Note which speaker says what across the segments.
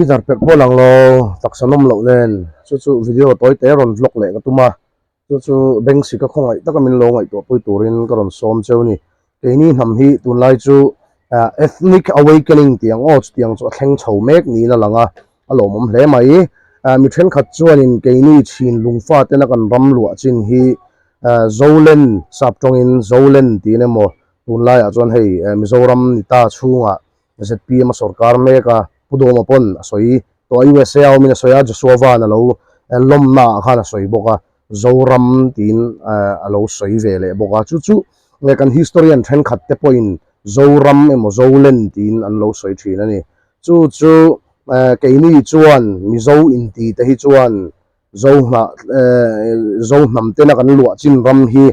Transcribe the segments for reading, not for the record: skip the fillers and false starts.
Speaker 1: Guitar perh pawh lang lo taksa nawm loh nen chu chu video tawi te rawn vlog leh ka tum a chu chu bank sika khawngaih taka min lo ngaihtuah pui turin ka rawn sawm cheu a ni keini hnam hi tunlai chu ethnic awakening tih ang aw chutiang chu a thleng chho mek niin a lang a a lawmawm hle mai mi thenkhat chuanin keini chhin lungfa tena kan ram luah chin hi Zolen sap tawngin Zolen tiin emaw tunlaiah chuan hei Mizoram ni ta chhungah zpm a sawrkar mek a, Pu Dawma pawn a sawi tawh a, USA a awmin a sawi a, Joshua Van a lo lawmna ah khan a sawi bawk a, Zoram tiin a lo sawi ve leh bawk a, chu chu kan historian thenkhat te pawhin Zoram emaw Zolen tiin an lo sawi thin a ni. Chu chu keini chuan Mizo inti te hi chuan Zohna Zohnam tena kan luah chin ram hi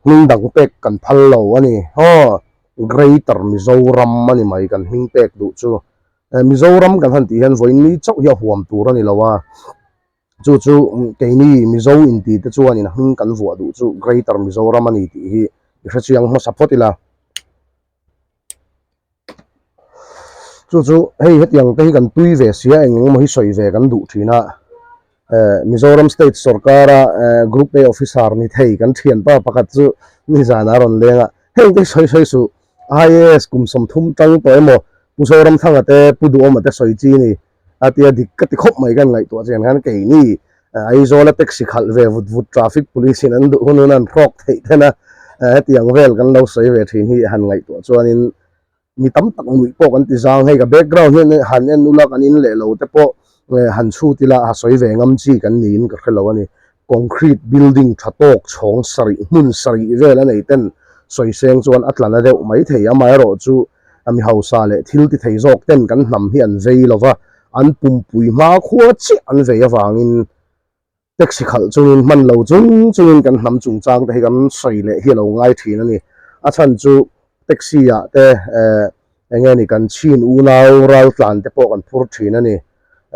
Speaker 1: hming dang pek kan phal lo a ni. Haw, Greater Mizoram a ni mai kan hming pek duh chu. Mizoram kan han tih hian vawiin ni chauh hi a huam tur a ni lo a, chu chu keini Mizo inti te chuanin a hming kan vuah duh chu Greater Mizoram a ni tih hi i hrechiang hmasa phawt ila. Chu chu hei hetiang te hi kan tui ve sia eng eng emaw hi sawi ve kan duh thin a eh Mizoram state sorkara eh group A officer ni thei kan thianpa pakhat chu nizan a rawn leng a heng te hi sawi sawi suh IAS kum sawmthum tang tawh emaw Pu Zoramthanga te Pu Duhawma te sawi chi ni a tia dik ka ti khawp mai kan ngaihtuah chian khan keini Aizawla taxi khalh ve vut vut traffic police in an duh hun hun an hrawk theih then a hetiang vel kan lo sawi ve thin hi han ngaihtuah chuanin mi tam tak nuih pawh kan ti zang hei ka background hian han en ula kan in leh lo te pawh han chhut ila a sawi ve ngam chi kan niin ka hrelo a ni concrete building tha tawk chhawng sarih hmun sarih vel a nei ten sawi seng chuan a tla na deuh mai thei amaherawh chu mi hausa leh thil ti thei zawk ten kan hnam hi an vei lova an pumpui hma khua chiah an vei avangin taxi khalh chungin hman lo chung chungin kan hnam chungchang te hi kan sawi leh hi a lo ngai thin a ni a chhan chu taxi ah te eh eng nge ni kan chhin unau ral tlan te pawh kan phur thin a ni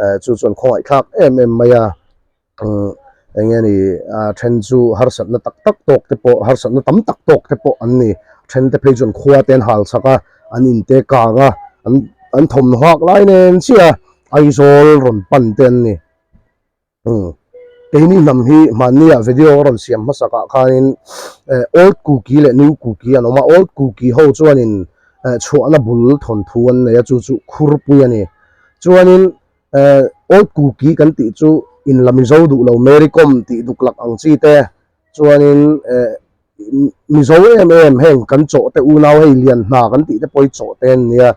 Speaker 1: eh chu chuan khawngaihthlak em em mai a. Eng nge ni a then chu harsatna tak tak tawk te pawh harsatna tam tak tawk te pawh an ni then te phei chuan khua te an hal chak a an in te kang a an an thawmhnaw hak lai nen chiah a Aizawl rawn pan te an ni umm keini hnam hi hmanni ah video a rawn siam hmasak ah khanin eh old kuki leh new kuki an awm a old kuki ho chuanin eh chhuahna bul thawnthu an nei a chu chu khurpui a ni chuanin. Eh old kuki kan tih chu in la mizo duh lo Mary Kom tih duk lak ang chi te chuanin eh mizo em em heng kan chawh te unau hei lian hna kan tih te pawh hi chawh te an nia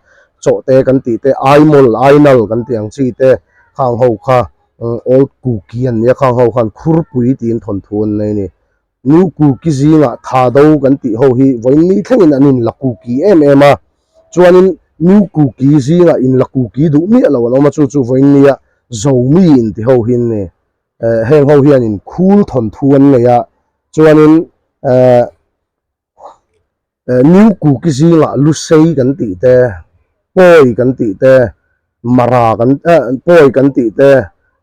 Speaker 1: chawh te kan tih te aimawl ainal kan tih ang chi te khang ho kha old kuki an nia khang ho khan khurpui tiin thawnthu an nei a ni. New kuki zingah tha do kan tih ho hi vawiin ni thlengin an inla kuki em em a, chuanin new kuki zingah inla kuki duh miah lo an awm a, chu chu vawiin nia Zomi inti ho hi an ni. Eh heng ho hianin khul thawnthu an nei a, chuanin eh New kuki zingah Lusei kan tih te, Pawi kan tih te, Mara kan eh Pawi kan tih te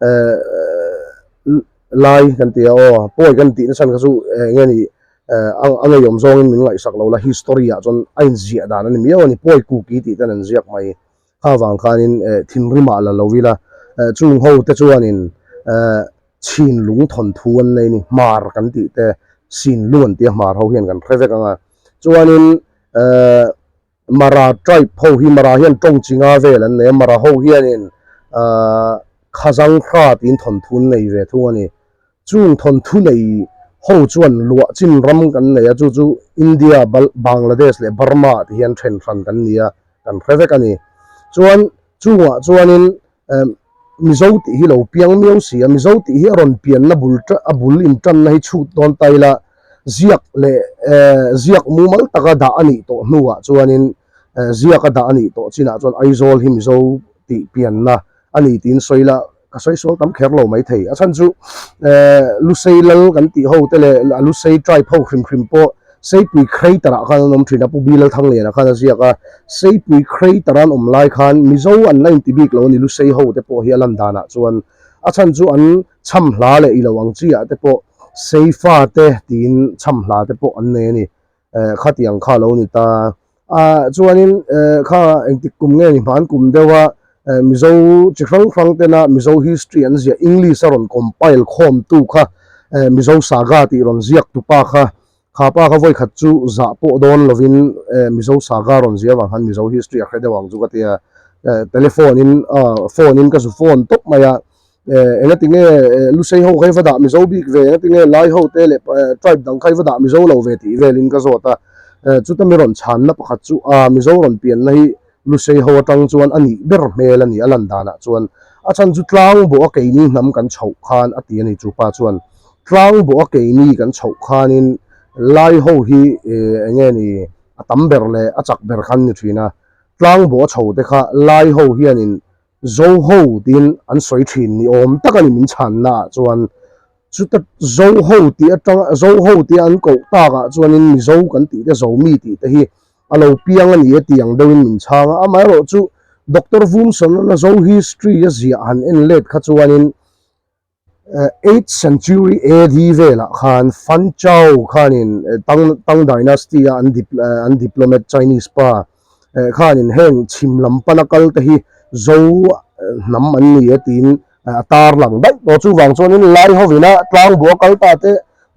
Speaker 1: eh Lai kan tih a aw Pawi kan tih nachhan kha chu eng nge ni eh a ngeiawm zawngin min ngaihsak lo la history ah chuan a inziah dan a ni miau a ni Pawi kuki tih ten an ziak mai kha vang khanin eh thinrimah la lo ila eh chung ho te chuanin eh Chhin lung thawnthu an nei a ni, hmar kan tih te, sin lung an tih a hmar ho hian kan hre vek ang a. Chuanin ehh Mara tribe ho hi Mara hian tawng chi nga vel an nei a, Mara ho hianin ahh Khazanghra tiin thawnthu an nei ve thung a ni. Chung thawnthu nei ho chuan luah chin ram kan nei a, chu chu India, Bangladesh leh Burma ah te hian then hran kan ni a, kan hre vek a ni. Chuan chungah chuanin Mizo tih hi lo piang miau si a, Mizo tih hi a rawn pianna bul a bul intanna hi chhut dawn ta ila, ziak leh ziak mumal taka dah a nih tawh hnuah chuanin ziaka dah a nih tawh chinah chuan Aizawl hi Mizo tih pianna a ni tiin sawi ila ka sawi sual tam kher lo mai thei. A chhan chu Lusei lal kan tih ho te leh a Lusei tribe ho hrim hrim pawh Seipui Crater ah khan an awm thin a, Pu Bilal Thangliana khan a ziak a, Seipui Crater an awm lai khan Mizo an la inti bik lo a ni, Lusei ho te pawh hi a lan danah chuan a chhan chu an chham hla leh ilo ang chi ah te pawh Seifa te tiin chham hla te pawh an nei a ni, eh khatiang kha a lo ni ta. Ah chuanin eh kha engtik kum nge ni hman kum deuh a eh Mizo chi hrang hrang tena Mizo history an ziah English a rawn compile khawm tu kha eh Mizo saga tih rawn ziak tu pa kha kha pa kha vawi khat chu zah pawh dawn lovin eh Mizo saga rawn ziah avang khan Mizo history a hre deuh ang chu ka tia eh telephone in ah phone in ka zu phone tawp mai a eh engati nge eh Lusei ho kha i va dah Mizo bik ve engati nge Lai ho te leh eh tribe dang kha i va dah Mizo lo ve tih velin ka zawt a eh chuta mi rawn chhanna pakhat chu ah Mizo rawn pianna hi Lusei ho atang chuan a nih ber hmel a ni a lan danah chuan a chhan chu tlang bawh a keini hnam kan chhoh khan a ti a ni chu pa chuan tlang bawh a keini kan chhoh khanin Lai ho hi eh enge ni a tam ber leh a chak ber khan ni thin a tlang bawh a chho te kha Lai ho hianin Zoho tiin an sawi thin ni awm tak a ni min chhanna ah chuan chuta Zoho tih atanga Zoho tia an koh tak ah chuanin Mizo kan tih te Zomi tih te hi a lo piang a ni e tih ang deuhin min chhang a, amaherawh chu Doctor Vumson-a Zo history a ziah han en let kha chuanin Eighth century AD velah khan Fan Chao khanin Tang Tang Dynasty a an dip an diplomat Chinese pa khanin heng chhim lam pana kal te hi Zo hnam an ni e tiin a tar lang daih tawh. Chuvang chuanin Lai hovina tlangbua kal ta te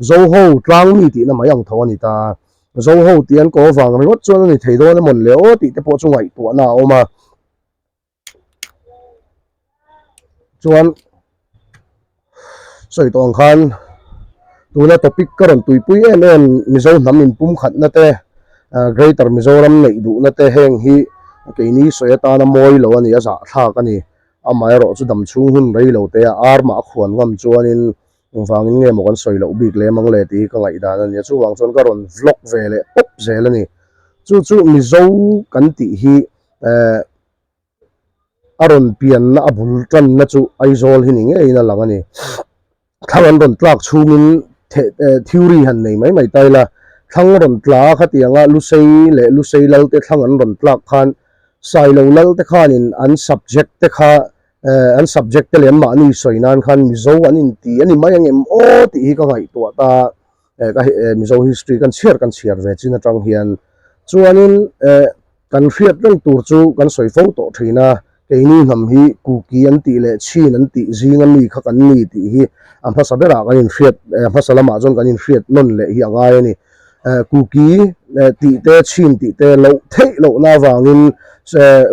Speaker 1: Zo ho tlang mi tihna mai ang tho a ni ta. Zo ho tih an ko avang ringawt chuan a ni thei dawn emawn le aw tih te pawh chu ngaihtuahna a awm a. Chuan sawi tawh ang khan tuna topic ka rawn tuipui em em Mizo hnam inpumkhatna te ah Greater Mizoram neih duhna te heng hi keini sawi atana mawi lo a ni a zahthlak a ni. Amaherawh chu dam chhung hun rei lo te a armah a khuan ngam chuanin engvangin nge maw kan sawi loh bik lem ang le tih hi ka ngaihdan a ni a chuvang chuan ka rawn vlog ve leh pawp zel a ni. Chu chu Mizo kan tih hi eh a rawn pianna a bul tanna chu Aizawl hi ni ngeiin a lang a ni. Thlang an rawn tlak chhungin the eh theory han nei mai mai ta ila, thlang rawn tla a khatianga Lusei leh Lusei lal te thlang an rawn tlak khan Sailo lal te khanin an subject te kha eh an subject te leh anmahni sawi nan khan Mizo an inti a ni mai ang em aw tih hi ka ngaihtuah ta eh ka eh Mizo history kan chhiar kan chhiar ve chin atang hian chuanin eh Kan hriat reng tur chu kan sawi fo tawh thin a, keini hnam hi Kuki an tih leh Chin an tih zinga mi kha kan ni tih hi a hmasa berah kan inhriat, a hmasa lamah chuan kan inhriat nawn leh hi a ngai a ni. Kuki tih te Chin tih te loh theih lohna avangin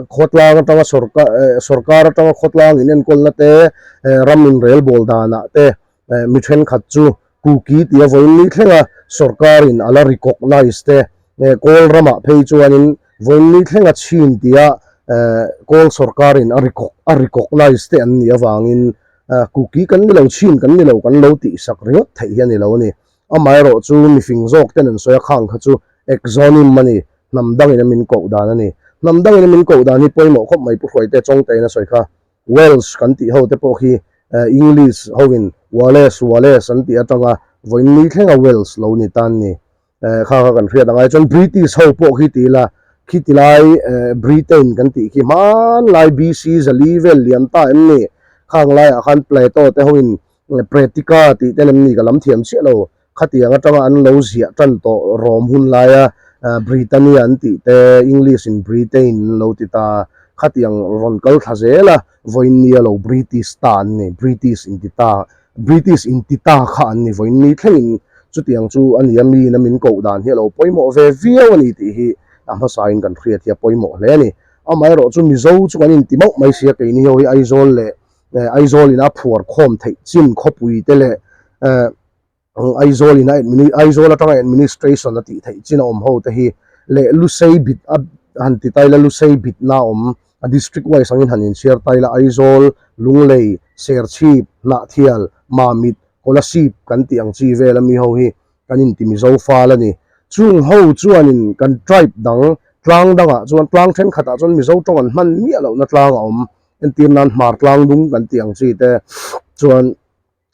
Speaker 1: khawtlang atanga sawrkar sawrkar atanga khawtlang inenkawlna te, ram inrelbawl danah te mi thenkhat chu Kuki tia vawiin ni thlenga sawrkarin a la recognise te, Kawl ramah phei chuanin vawiin ni thlenga Chin tia Kawl sawrkarin a a recognise te an nih avangin Kuki kan ni lo, Chin kan ni lo kan lo tihsak ringawt theih hi a ni lo a ni. Amaherawh chu mifing zawk ten an sawi a khang kha chu exonym a ni, hnam dangin a min koh dan a ni. Hnam dangin a min koh dan hi pawimawh khawp mai Pu Hruaite Chawngtein a sawi kha. Welsh kan tih ho te pawh khi English hoin Wales, Wales an tih atanga vawiin ni thlenga Wales lo ni tan ni. Kha kha kan hriat angai chuan British ho pawh khi ti ila khi ti lai Britain kan tih khi hmanlai BC zali vel liam ta em ni? Khang laiah khan Plato te hoin Praetica tih te em ni ka lam thiam chiah lo. Khatiang atanga an lo ziah tan tawh Rome hun laia Britannia an tih te, English in Britain an lo ti ta. Khatiang rawn kal thla zel a, vawiin nia lo British ta an ni, British inti ta, British inti ta kha an ni vawiin ni thlengin chutiang chu a nia miin a min koh dan hi a lo pawimawh ve viau a ni tih hi a hmasain kan hriat hi a pawimawh hle a ni. Amaherawh chu Mizo chu kan inti mauh mai sia keini ho hi Aizawl leh Aizawl in a phuar khawm theih chin khawpui te leh Aizawl in a Aizawl atanga administration a tih theih chin a awm ho te hi leh Lusei bit a han ti taila Lusei bit na awm a district wise angin han inchhiar taila Aizawl, Lunglei, Serchhip, Hnahthial, Mamit, Kolasib kan tih ang chi vel ami ho hi kan inti Mizo fal a ni. Chung ho chuanin kan tribe dang tlang dangah chuan tlang thenkhatah chuan Mizo tawng an hman miah lohna tlang a awm. Entir nan hmar tlang dung kan tih ang chi te chuan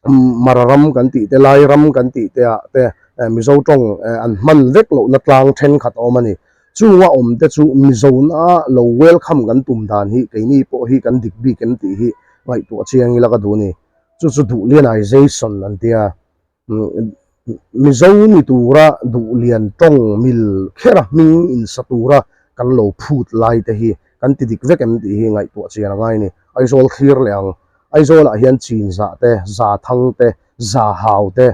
Speaker 1: Mara ram kan tih te, Lai ram kan tih te ah te Mizo tawng an hman vek lohna tlang thenkhat a awm a ni. Chunga awmte chu Mizona lo welcome kan tum dan hi keini pawh hi kan dik bik em tih hi ngaihtuah chiang ila ka duh a ni. Chu chu Duhlianization an tia. Mizo ni tura Duhlian tawng mil khera hming insa tura kan lo phut lai te hi kan ti dik vek em tih hi ngaihtuah chian a ngai a ni. Aizawl thlir leh ang. Aizawlah hian Chinzah te, Zathang te, Zahau te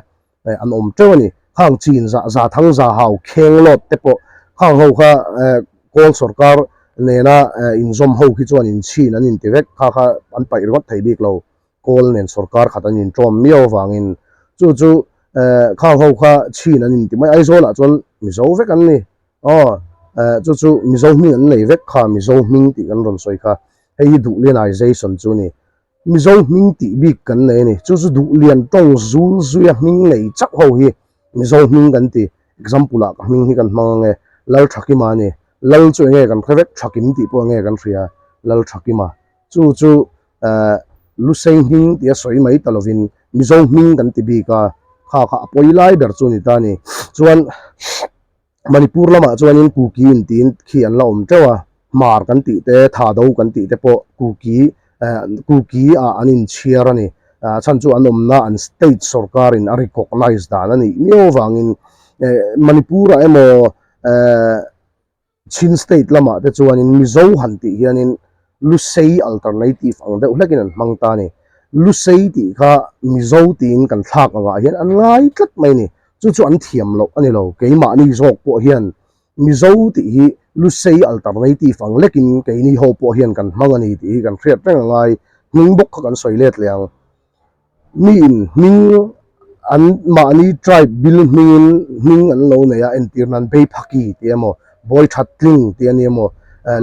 Speaker 1: an awm teuh a ni. Khang Chinzah, Zathang, Zahau, Khenglawt te pawh khang ho kha Kawl sawrkar nena inzawm ho khi chuan inchhin an inti vek. Kha kha an paih ringawt thei bik lo. Kawl nen sawrkar khat an inṭawm miau avangin chu chu khang ho kha chhin an inti mai. Aizawlah chuan Mizo vek an ni. Aw chu chu Mizo hming an nei vek kha Mizo hming tih kan rawn sawi kha. Hei hi Duhlianization chu a ni. Mizo hming tih bik kan nei a ni. Chu chu Duhlian tawng zul zuia hming nei chauh ho hi Mizo hming kan ti. Example ah ka hming hi kan hmang ang e. Lalthakima a ni. Lal chu enge kan hre vek, Thakim tih pawh enge kan hria. Lalthakima. Chu chu Lusei hming tia sawi mai ta lovin Mizo hming kan ti bik a, kha kha a pawi lai ber chu a ni ta a ni. Chuan Manipur lamah chuanin Kuki intiin khi an la awm teuh a, Hmar kan tih te, Thado kan tih te pawh Kuki Kuki ah an inchhiar a ni. Chhan chu an awmna an state sawrkarin a recognize dan a nih miau avangin Manipur-ah emaw Chin state lamah te chuanin Mizo han tih hianin Lusei alternative ang deuh hlekin an hmang ta a ni. Lusei tih kha Mizo tiin kan thlak angah hian an ngai tlat mai a ni. Chu chu an thiam loh a ni lo. Keimahni zawk pawh hian Mizo tih hi Lusei alternative ang lekin keini ho pawh hian kan hmang a ni tih hi kan hriat reng a ngai. Hming bawk kha kan sawi let leh ang. Miin hming an mahni tribe bil hmingin hming an lo nei a, entir nan Beiphaki tih emaw, Bawithatling tih a ni emaw,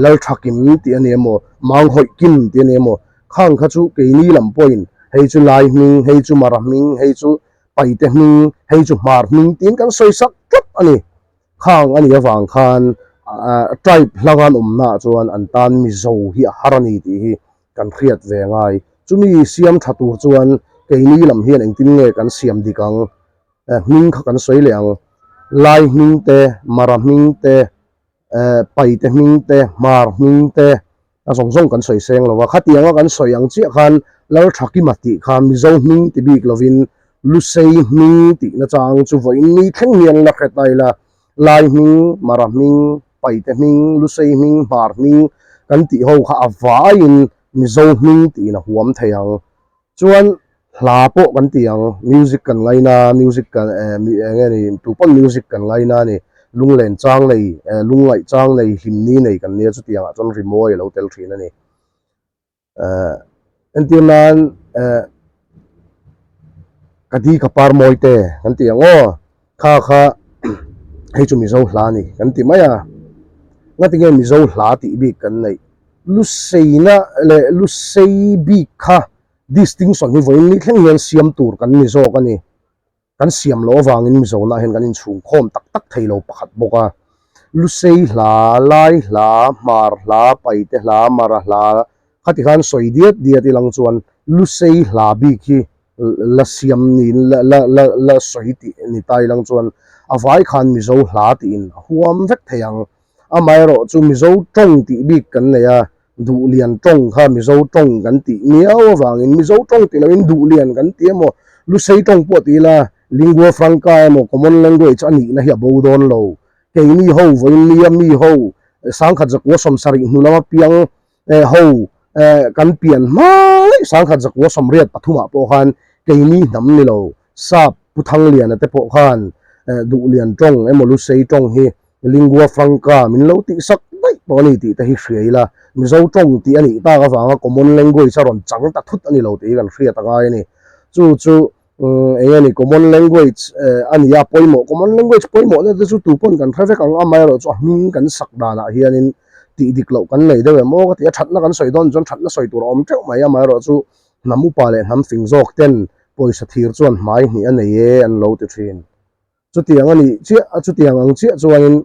Speaker 1: Lalthakim tih a ni emaw, Manghawihkim tih a ni emaw, khang kha chu keini lam pawhin hei chu Lai hming, hei chu Mara hming, hei chu Paite hming, hei chu Hmar hming tiin kan sawi sak tlat a ni. Khang a nih avang khan tribe hlanga an awmnaah chuan an tan Mizo hi a har a ni tih hi kan hriat ve ngai. Chumi siam tha tur chuan keini lam hian engtin nge kan siam dik ang? Hming kha kan sawi leh ang. Lai hming te, Mara hming te, Paite hming te, Hmar hming te a zawng zawng kan sawi seng lo a. Khatianga kan sawi ang chiah khan Lalthakima tih kha Mizo hming ti bik lovin Lusei hming tih nachang chu vawiin ni thleng hian la hre ta ila. Lai hming, Mara hming, Paite hming, Lusei hming, Hmar hming kan tih ho kha a vaiin Mizo hming tiin a huam thei ang. Chuan hla pawh kan ti ang, music kan ngaina, music kan eh eng nge ni tu pawn music kan ngaina a ni. Lunglen chang nei, lungngaih chang nei, hlimni nei kan nia chutiangah chuan rimawi a lo tel thin a ni. Eh entir nan eh ka di ka par mawi te kan ti ang aw kha kha hei chu Mizo hla a ni kan ti mai a ngatinge Mizo hla tih bik kan neih Luseina leh Lusei bik kha distinction hi vawiin ni thleng hian siam tur kan ni zawk a ni. Kan siam loh avangin Mizona hian kan inchhungkhawm tak tak thei lo pakhat bawk a. Lusei hla, Lai hla, Hmar hla, Paite hla, Mara hla khati khan sawi diat diat ilang chuan Lusei hla bik hi la siam niin la la la la sawi tih ni ta ilang chuan a vai khan Mizo hla tiin a huam vek thei ang. Amaherawh chu Mizo tawng tih bik kan nei a, Duhlian tawng kha Mizo tawng kan tih miau avangin Mizo tawng tih loin Duhlian kan ti emaw, Lusei tawng pawh ti ila lingua franca emaw common language a nihna hi a bo dawn lo. Keini ho vawiin nia mi ho sangkhat zakua sawmsarih hnu lama piang ho kan pian hmai sangkhat zakua sawmriat pathumah pawh khan keini hnam ni lo sap Pu Thangliana te pawh khan Duhlian tawng emaw Lusei tawng hi Lingua franca min lo tih sak daih tawh a ni tih te hi hria ila, Mizo tawng tih a nih tak avanga common language a rawn chang ta thut a ni lo tih hi kan hriat a ngai a ni. Chu chu eng nge ni common language a ni a pawimawh, common language pawimawhna te chu tu pawn kan hre vek ang, amaherawh chu a hming kan sak danah hianin tih dik loh kan nei deuh em aw ka ti a, thatna kan sawi dawn chuan thatna sawi tur a awm teuh mai, amaherawh chu hnam upa leh hnam fing zawk ten pawisa thir chuan hmai hnih a nei e an lo ti thin. Chutiang a nih chiah a, chutiang ang chiah chuanin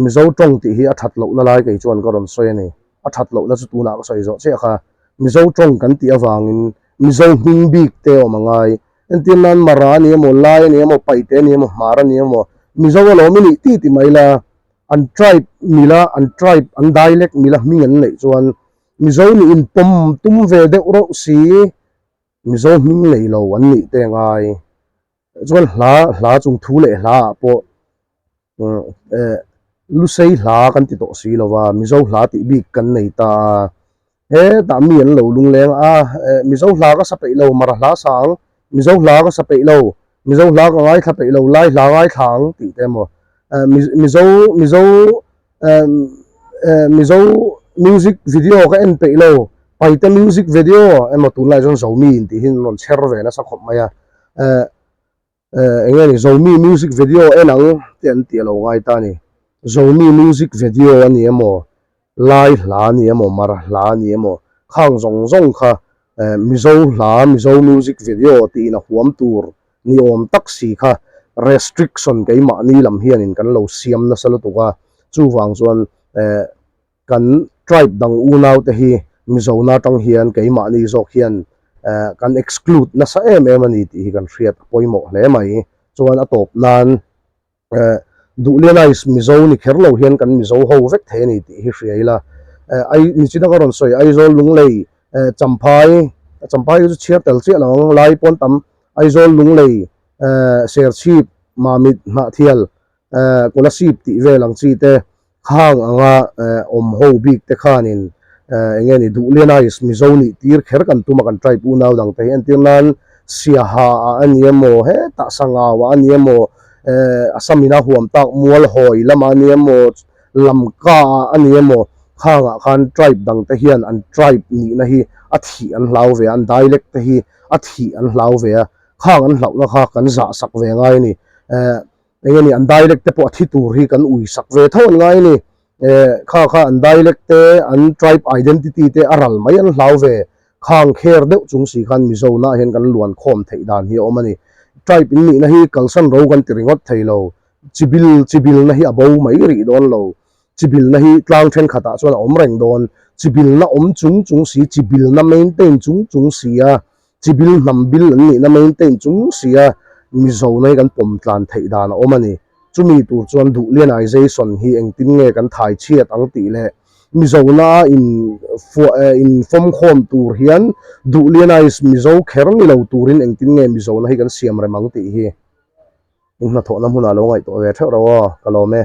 Speaker 1: Mizo tawng tih hi a that lohna lai kei chuan ka rawn sawi a ni. A that lohna chu tunah ka sawi zawh chiah kha. Mizo tawng kan tih avangin Mizo hming bik te awm a ngai. Entir nan Mara a ni emaw, Lai a ni emaw, Paite a ni emaw, Hmar a ni emaw, Mizo alawm i nih ti ti mai la, an tribe mila, an tribe, an dialect mila hming an neih chuan Mizo nih inpawm tum ve deuh reuh si, Mizo hming nei lo an nih te ngai. Chuan hla, hla chung thu leh hla ah pawh eh Lusei hla kan ti tawh si lo va, Mizo hla tih bik kan nei ta a. Hetah mi an lo lungleng a, eh Mizo hla ka sa peih lo, Mara hla sa ang, Mizo hla ka sa peih lo, Mizo hla ka ngaithla peih lo, Lai hla ngaithla ang tih te emaw. Eh Mizo, Mizo eh Mizo music video ka en peih lo, Paite music video emaw tunlai chuan Zomi in tih hi an rawn chher ve nasa khawp mai a, eh eh eng nge ni Zomi music video en ang te an tih a lo ngai ta a ni. Zomi music video a ni emaw, Lai hla a ni emaw, Mara hla a ni emaw khang zawng zawng kha eh Mizo hla, Mizo music video tiin a huam tur ni awm tak si kha restriction keimahni lam hianin kan lo siam nasa lutuk a, chuvang chuan eh kan tribe dang unau te hi Mizona atang hian keimahni zawk hian eh kan exclude nasa em em a ni tih hi kan hriat a pawimawh hle mai. Chuan a tawp nan eh Duhlianais Mizo ni kher lo hian kan Mizo ho vek thei a ni tih hi hria ila eh ai nichina ka rawn sawi Aizawl Lunglei eh Champhai Champhai hi chu chhiar tel chiah lo ang lai pawn tam Aizawl Lunglei eh Serchhip Mamit Hnahthial eh Kolasib tih vel ang chi te Khang anga awm ho bik te khanin eng nge ni Duhlianais Mizo nih tir kher kan tum a kan tribe unau dang te hi entir nan Siaha ah a ni emaw hetah Sangau ah a ni emaw Assam ina huam tak Mualhawi lamah a ni emaw Lamka ah a ni emaw khang ah khan tribe dang te hian an tribe nihna hi a thih an hlau ve a an dialect te hi a thih an hlau ve a khang an hlauhna kha kan zah sak ve ngai a ni. Eng nge ni an dialect te pawh a thi tur hi kan ui sak ve tho an ngai a ni. Eh kha kha an dialect te an tribe identity te a ral mai an hlau ve. Khang kher deuh chung si khan Mizo nah hian kan luan khawm theih dan hi a awm a ni. Tribe in nihna hi kalsan ro kan ti ringawt thei lo. Chibil chibilna hi a bo mai rih dawn lo. Chibilna hi tlang thenkhatah chuan a awm reng dawn. Chibilna awm chung chung si chibilna maintain chung chung si a Chibil hnam bil an nihna maintain chung si a, Mizo na hi kan pawm tlan theih dan a awm a ni. Chumi tur chuan Duhlianization hi engtin nge kan thai chhiat ang tih leh Mizo na a in fuah in fawm khawm tur hian Duhlianize Mizo kher ni lo turin engtin nge Mizo na hi kan siam rem ang tih hi in hnathawhna hmunah lo ngaihtuah ve theuh rauh aw, ka lawm e.